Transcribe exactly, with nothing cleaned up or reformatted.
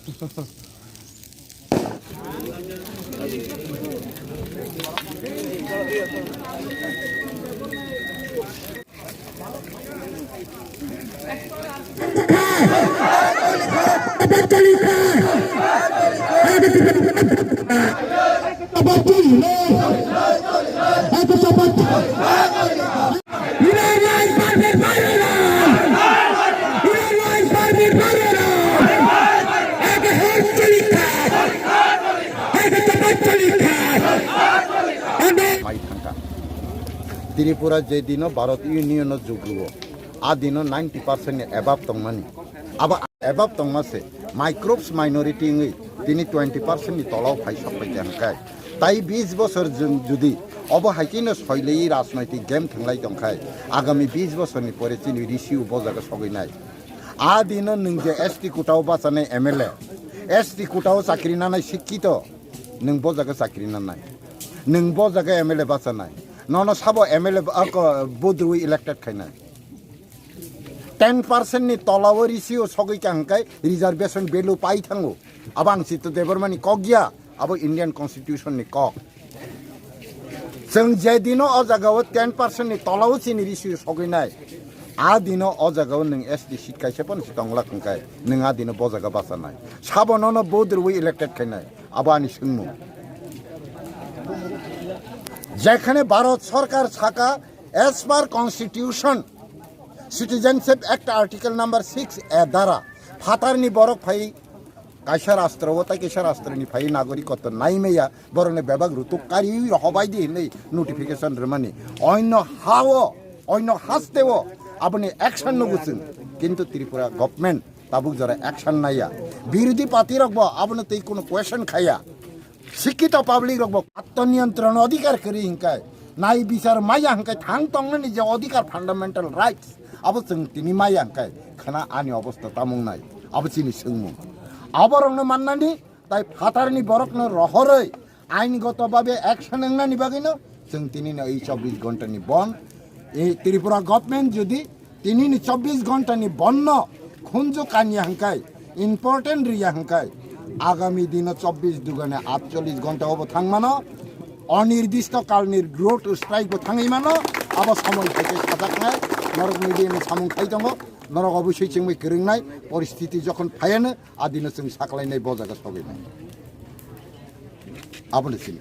Mai thangkha. Tripura je dino Bharat Union o jugruo, a dino ninety percent ni above tongmani. Abo above tongma se microbes minority wngwi tini twenty percent ni tolao phai sok paikha hwnkhe. Tai bis bosor jun-, judi obo hai kheno soilaiwi rajnoitik game thwnglai tongkha, agami bis bosorni pore chini ratio bo jaga sogwi nai. A dino nwng je S T quota o bachanai M L A, S T quota o chakri nanai sikkito, nwng bo jaga chakri nanai. Nwng bo jaga M L A bachanai. Nono sabo M L A ba-, ako, vote rwi elected khainai. Ten percent ni tolao ratio sogwi ka hwnkhe reservation value pai thango. Abo ang Chitto Debbarma ni kok ya, abo Indian Constitution ni kok. Chwng je dino o jagao ten percent ni tolao chini ratio sogwi nai, a dino o jagao nwng S T seat kaisa phano se tongla hwnkhe nwng a dino bo jaga bachanai. Sabo nono vote rwi elected khainai. Abo ani swngmung. Jekhane Bharat Sarkar saka, as per Constitution, Citizenship Act Article number six A dara phatarni borok phai kaisa rastro o tai kaisa rastroni phai nagorikotto naimaya, borokni bebak rutuk kariwi rohobai di hinwi notification rwmani. Oino hao, oino hasteo aboni action nugo chwng. Kintu Tripura government tabuk jora action naiya. Birodhi party rokbo abono tei kuno question khaya. Sikkito public rokbo atmaniyontron odhikar kwrwi hwnkhe, nai bichar maya hwnkhe thang tongnani je odhikar, fundamental rights, abo chwng tini maya hwnkhe khwna ani obostha tamung nai, abo chini swngmung. Aborokno mannani tai phatarni borokno rohorwi aingoto babe action wngnani bagwino chwng tinino ei chobbish ghontani bon, ei Tripura government jodi tinini chobbish ghontani bonno khunju kanya hwnkhe, important riya hwnkhe, agami dino chobbish dugane atchollish ghonta obo thangmano, onirdisto kalni road strike bo thangwi mano, abo somoi hai khe sajaknai, norok media ni samung khai tongo, norok obosoi chengbai kwrwngnai, poristiti jokhon phaiano, adino chwng saklainai, bo jaga sogwinai. Abono chini.